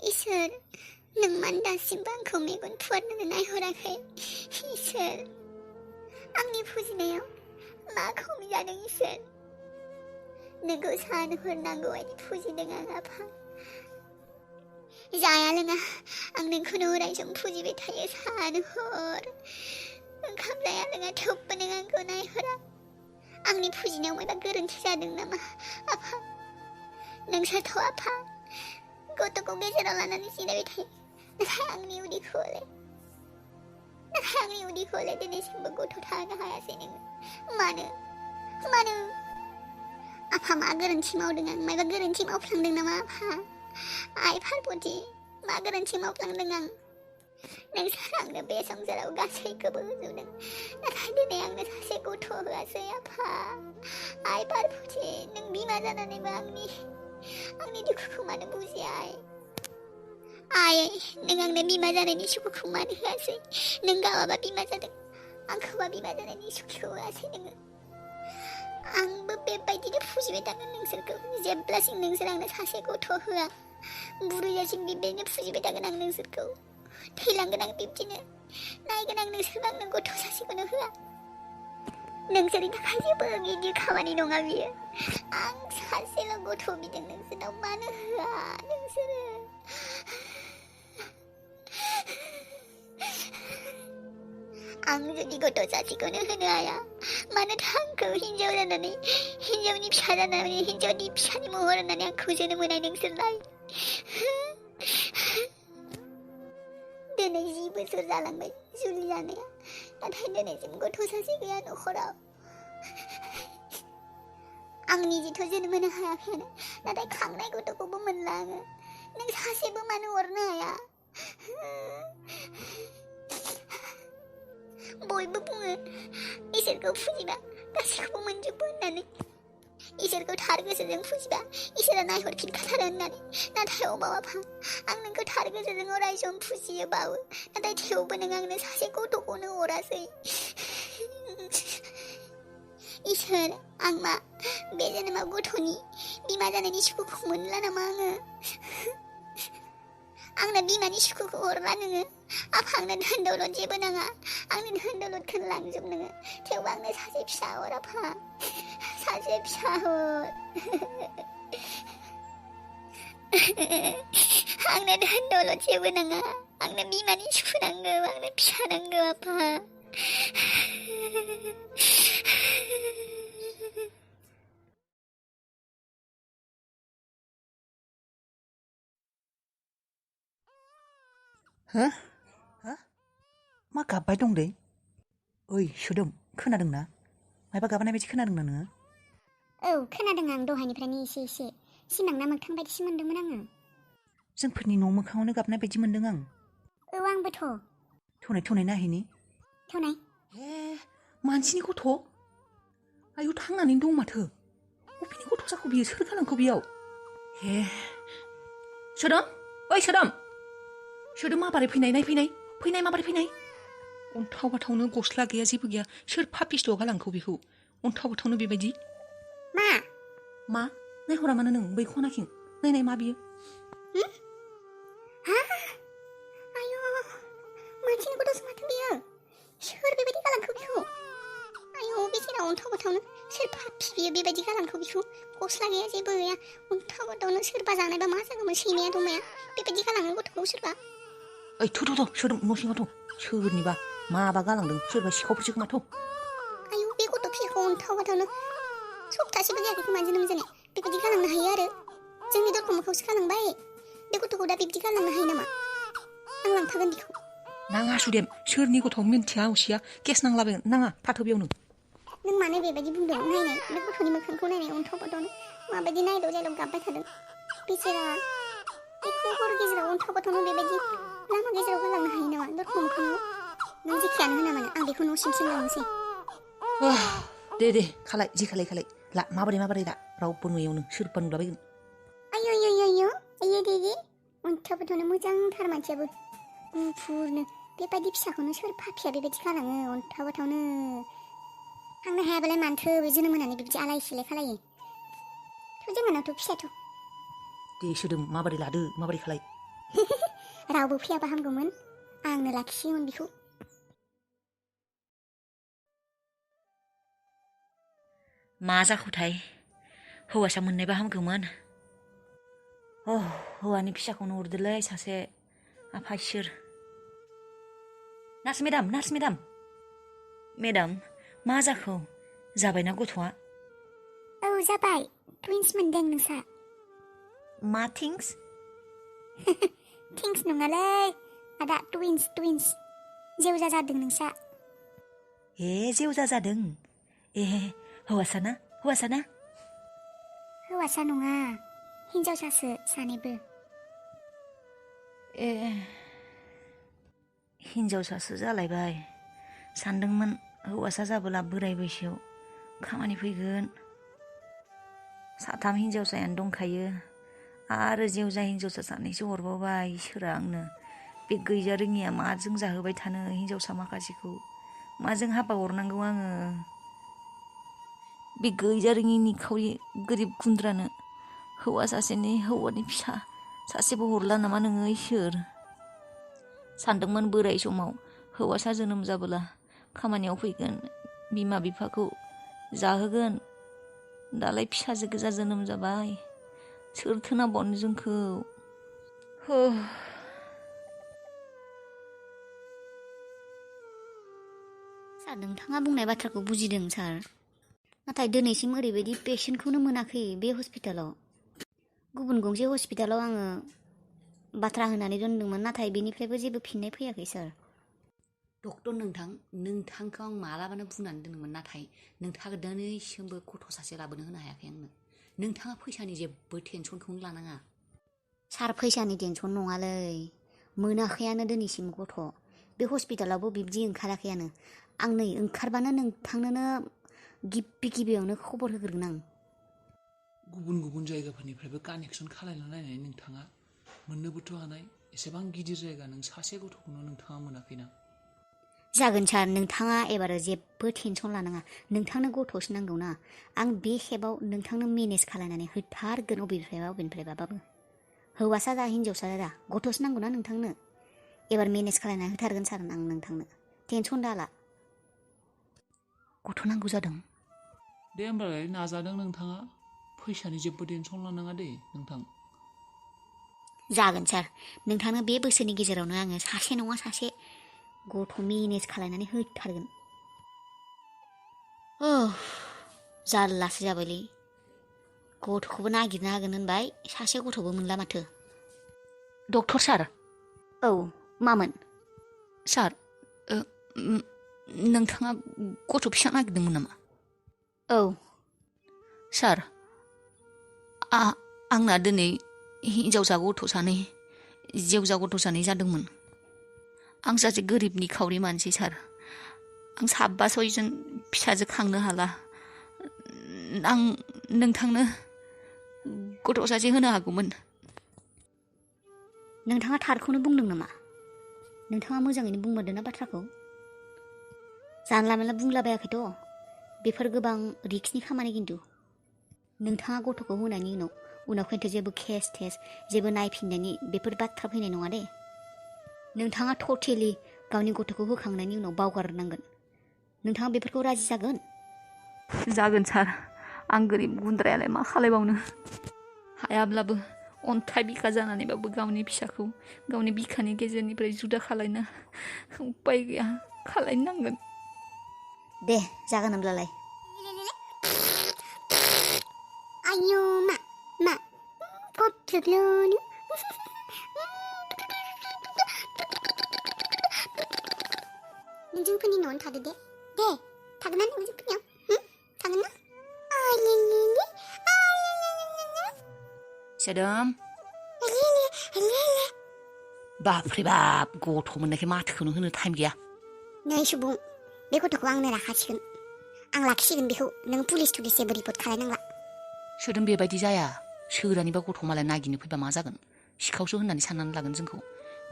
इसोर नों मानो दासिमबो आंखौ मेगन फुवारनानै नायहराखै इसोर आंनि फुजिनायाव मा खमि जादों इसोर नोंखौ सान हर नांगौ बायदि फुजिदों आं आफा जाया लोङा आं नोंखौनो अराय सम फुजिबाय थायो सान हर ओंखाम जाया लोङा थेवबो नों आंखौ नायहरा आंनि फुजिनायाव माबा गोरोन्थि जादों नामा आफा नोंसोरथ' आफा गथ'खौ गेजेराव लानानै जिरायबाय थायो नाथाय आंनि उदैखौलाय दिनैसिमबो गथ' थानो हायासै नोङो मानो आफा मा गोरोन्थि मावदों आं माबा गोरोन्थि मावफ्लांदों नामा आफा आइ पार्बती मा गोरोन्थि मावफ्लांदों आं नोंसोर आंनो बे संसाराव गासैखौबो होजोबदों नाथाय दिनै आंनो सासे गथ' होआसै आफा आइ पार्बती नों बिमा जानानैबो आंनि दुखुखौ मानो बुजिया आइ नों आंनो बिमा जानायनि सुखुखौ मानो होआसै नों गावाबा बिमा जादों आंखौबा बिमा जानायनि सुखुखौ होआसै नोङो आंबो बेबायदिनो फुजिबाय थागोन नोंसोरखौ जेब्लासिम नोंसोर आंनो सासे गथ' होआ बुरैजासिम बेबायदिनो फुजिबाय थागोन आं नोंसोरखौ थैलांगोन आं बिब्दिनो नायगोन आं नोंसोर आंनो गथ' सासेखौनो होआ नोंसोरनि थाखाय जेबो गिदिर खामानि नङा बियो आं सासेल' गथ' बिदों नोंसोरनाव मानो होआ नोंसोरो आं जुदि गथ' सासेखौनो होनो हाया मानो आंखौ हिनजाव जानानै हिनजावनि फिसा जानानै हिनजावनि फिसानि महर होननानै आंखौ जोनोम होनाय नोंसोरलाय दिनै 10 बोसोर जालांबाय जुलि जानाया नाथाय दिनैसिम गथ' सासे गैया न'खराव आं निजेथ' जोनोम होनो हायाखैनो नाथाय खांनाय गथ'खौबो मोनला आङो नों सासेबो मानो हरनो हाया बयबो बुङो इसोरखौ फुजिबा गासैखौबो मोनजोबो होननानै इसोरखौ थार गोसोजों फुजिबा इसोरा नायहरफिनखाथारो होननानै नाथाय अबाव आफा आं नोंखौ थार गोसोजों अराय सम फुजियो बावो नाथाय थेवबो नों आंनो सासे गथ'खौनो हरासै इसोर आं मा बे जोनोमाव गथ'नि बिमा जानायनि सुखुखौ मोनला नामा आंनो बिमानि सुखुखौ हरला नोङो आफा आंनो धोन दौलत जेबो नाङा आंनि धोन दौलतखौनो लांजोब नोङो थेवबो आंनो सासे फिसा हर आफा सासे फिसा हर आंनो धोन दौलत जेबो नाङा आंनो बिमानि सुखु नांगौ आंनो फिसा नांगौ आफा हो मा गाबबाय दं दे ओइ सोदोम खोनादोंना मायबा गाबनाय बायदि खोनादोंना नोङो औ खोनादों आं दहायनिफ्रायनो एसे सिमांना मोगथां बायदिसो मोनदोंमोन आङो जोंफोरनि न' मोखाङावनो गाबनाय बायदि मोनदों आं औ आंबोथ' थौनाय नायहैनि थौनाय हे मानसिनि गथ' आयौ थांनानै दं माथो अबेनि गथ' जाखो बियो सोर गालांखो बेयाव हे सोदोम ओइ सोदोम माबारै फैनाय माबारै फैनाय अन्थाव बाथावनो गस्ला गैया जेबो गैया सोर पापिस्ट'आ गालांखो बेखौ अन्थाव बाथावनो बेबायदि मा नायहरा मानो नों बै खनाखिं नायनाय मा बियो आयु मानसिनि गथ'सो माथो बियो सोर बेबायदि गालांखो बिखौ आयु बेसेरा अन्थाव बाथावनो सोर पापि बियो बेबायदि गालांखो बिखौ गस्ला गैया जेबो गैया अन्थाव बाथावनो सोरबा जानायबा मा जागौमोन सैमाया दमाया बेबायदि गालाङो गथ'खौ सोरबा ओइ थ' सोदोम न' सिङाव सोरनिबा माबा गालांदों सोरबा सिखावफोरसो खोमाथ' आयु बे गथ' फिसाखौ अन्थाव बाथावनो सप्तासेबो जायाखै खोमा जोनोम जानाय बेबायदि गालांनो हायो आरो जोंनि दरखं मोखाङावसो गालांबाय बे गथ'खौ दा बिब्दि गालांनो हायो नामा आं लांफागोन बिखौ नाङा सुदेम सोरनि गथ' मिन्थिया उसिया केस नांलाबायगोन नाङा थाथ' बेयावनो नों मानो बेबायदि बुंदों नायनाय बे गथ'नि मोखांखौ नायनाय अन्थाव बाथावनो माबायदि नायल' जायल' गाबबाय थादों बेसेरा बेखौ हर गेजेराव अन्थाव बाथावनो बेबायदि लामा गेजेराव गालांनो हायो नामा दरखं मोखाङाव नों जेखियानो होना मानो आं बेखौ न' सिंसिम लांनोसै दे खालाय जि खालाय ला माबोरै दा रावबो नुयैयावनो सोरबा नुलाबायगोन आयु दे अन्थाव बाथावनो मोजांथार मानसियाबो गुफुरनो बेबायदि फिसाखौनो सोर पापिया बेबायदि गालाङो अन्थाव बाथावनो थांनो हायाबालाय मानथो बे जोनोम होनानै बिब्दि आलाय सिलाय खालायो थ' जोंहानावथ' फिसाथ' दे सोदोम माबोरै लादो माबोरै खालाय रावबो फैयाबा हामगौमोन आंनो लाखियोमोन बिखौ मा जाखोथाय हौवासा मोननायबा हामगौमोन हौवानि फिसाखौनो हरदोलै सासे आफा इसोर नार्स मेडाम मेडाम मा जाखो जाबायना गथ'आ औ जाबाय टुइन्स मोनदों नोंसा मा थिंस थिंस नङालै आदा टुइन्स जेवजा जादों नोंसा जेवजा जादों हौवासा हौवासा नङा हिनजावसासो सानैबो हिनजावसासो जालायबाय सानदोंमोन हौवासा जाबोला बोराय बैसोआव खामानि फैगोन साथाम हिनजावसायानो दंखायो आरो जेवजा हिनजावसा सानैसो हरबावबाय इसोरा आंनो बे गैजा रोङिया माजों जाहोबाय थानो हिनजावसा माखासेखौ माजों हाबा हरनांगौ आङो बे गैजा रोङि निखावरि गोरिब गुन्द्रानो हौवा सासेनि हौवानि फिसा सासेबो हरला नामा नोङो इसोर सानदोंमोन बोराय समाव हौवासा जोनोम जाबोला खामानियाव फैगोन बिमा बिफाखौ जाहोगोन दालाय फिसाजो गोजा जोनोम जाबाय सोरथो नांबावनो जोंखौ सार नोंथाङा बुंनाय बाथ्राखौ बुजिदों सार नाथाय दिनैसिम ओरैबायदि पेसेन्टखौनो मोनाखै बे हस्पिटालाव गुबुन गंसे हस्पिटालाव आङो बाथ्रा होनानै दोनदोंमोन नाथाय बेनिफ्रायबो जेबो फिननाय फैयाखै सार डक्टर नोंथांखौ आं मालाबानो बुंनानै दोनोमोन नाथाय नोंथाङा दिनैसिमबो गथ' सासे लाबोनो होनो हायाखै आंनो नोंथाङा फैसानि जेबो टेनसनखौनो लानाङा सार फैसानि टेनसन नङालै मोनाखैयानो दिनैसिम गथ' बे हस्पिटालावबो बिब्दि ओंखाराखैयानो आं नै ओंखारबानो नोंथांनोनो गिबियावनो खबर होग्रोगोन आं गुबुन जायगाफोरनिफ्रायबो कानेक्सन खालायना नायनानै नोंथाङा मोननोबोथ' हानाय एसेबां गिदिर जायगा नों सासे गथ'खौनो नोंथाङा मोनाखैना जागोन सार नोंथाङा एबार जेबो टेनसन लानाङा नोंथांनो गथ'सो नांगौना आं बे खेबाव नोंथांनो मेनेज खालायनानै होथारगोन अबेनिफ्रायबाबाबो हौवासा जा हिनजावसा जा गथ'सो नांगौना नोंथांनो एबार मेनेज खालायनानै होथारगोन सार आं नोंथांनो टेनसन दाला गथ' नांगौ जादों दे होमबालाय नाजादों नोंथाङा फैसानि जेबो टेनसन लानाङा दे नोंथां जागोन सार नोंथांनो बे बोसोरनि गेजेरावनो आङो सासे नङा सासे गथ' मेनेज खालायनानै होथारगोन जारलासो जाबायलै गथ'खौबो नागिरनो हागोन होनबाय सासे गथ'बो मोनला माथो डक्टर सार औ मामोन सार नोंथाङा गथ' फिसा नागिरदोंमोन नामा औ सार आंना दिनै हिनजावसा गथ' सानै जेवजा गथ' सानै जादोंमोन आं सासे गोरिब निखावरि मानसि सार आं साबा सयजन फिसाजो खांनो हाला आं नोंथांनो गथ' सासे होनो हागौमोन नोंथाङा थारखौनो बुंदों नामा नोंथाङा मोजाङैनो बुंमारदों ना बाथ्राखौ जानला मानला बुंलाबायाखैथ' बेफोर गोबां रिक्सनि खामानि खिन्थु नोंथाङा गथ'खौ होनायनि उनाव खिन्थु जेबो केस टेस्ट जेबो नायफिननायनि बेफोर बाथ्रा फैनाय नङा दे नोंथाङा टटेलि गावनि गथ'खौ होखांनायनि उनाव बावगारनांगोन नोंथाङा बेफोरखौ राजि जागोन सार आं गोरिब गुन्द्रायालाय मा खालायबावनो हायाब्लाबो अन्थाइ बिखा जानानैबाबो गावनि फिसाखौ गावनि बिखानि गेजेरनिफ्राय जुदा खालायनो उपाय गैया खालायनो नांगोन दे जागोन होनब्लालाय आयु मा गथ'लोनो नों जोंफोरनि न'आवनो थादो दे थागोन ना नों जोंफोरनियाव थागोन ना सोदोम बापरे बाप गथ' मोननायखाय माथोखौनो होनो टाइम गैया नै सुबुं बे गथ'खौ आंनो लाखासिगोन आं लाखिसिगोन बेखौ नों पुलिस थुलिस जेबो रिपर्ट खालायनांला सोदोम बेबायदि जाया सोरानिबा गथ' मालाय नागिरनो फैबा मा जागोन सिखावसो होननानै साननानै लागोन जोंखौ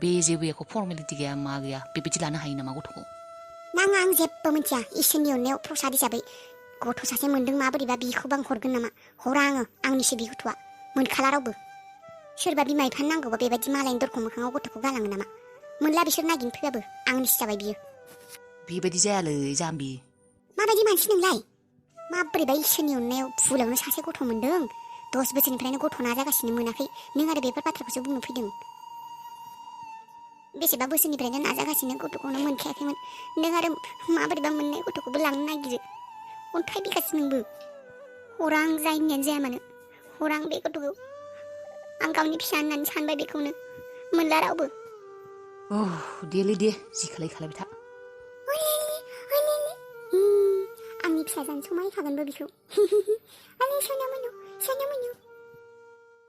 बे जेबो एख' फर्मेलिटि गैया मा गैया बेबायदि लानो हायो नामा गथ'खौ नाङा आं जेबो मिथिया इसोरनि अननायाव प्रसाद हिसाबै गथ' सासे मोन्दों माबोरैबा बिखौबो आं हरगोन नामा हरा आङो आंनिसो बि गथ'आ मोनखाला रावबो सोरबा बिमा बिफानो नांगौबा बेबायदि मालायनि दरखं मोखाङाव गथ'खौ गालाङो नामा? मोनला बिसोर नागिरनो फैबाबो आंनिसो जाबाय बियो। बेबायदि जायालै जाम्बि। माबायदि मानसि नोंलाय? माबोरैबा इसोरनि अननायाव भुलावनो सासे गथ' मोनदों। 10 बोसोरनिफ्रायनो गथ' नाजागासिनो मोनाखै। नों आरो बेफोर बाथ्राखौसो बुंनो फैदों। बेसेबा बोसोरनिफ्रायनो नाजागासिनो गथ'खौनो मोनखायाखैमोन। नों आरो माबोरैबा मोननाय गथ'खौबो लांनो नागिरो। अन्थाइ बिगासो नोंबो। हरा आं जायनियानो जाया मानो। हरा आं बे गथ'खौ। आं गावनि फिसा होननानै सानबाय बेखौनो। मोनला रावबो। देलै दे जि खालायबाय था। आंनि फिसा जानो समायखागोनबो बिखौ। आंनि सना मोनो।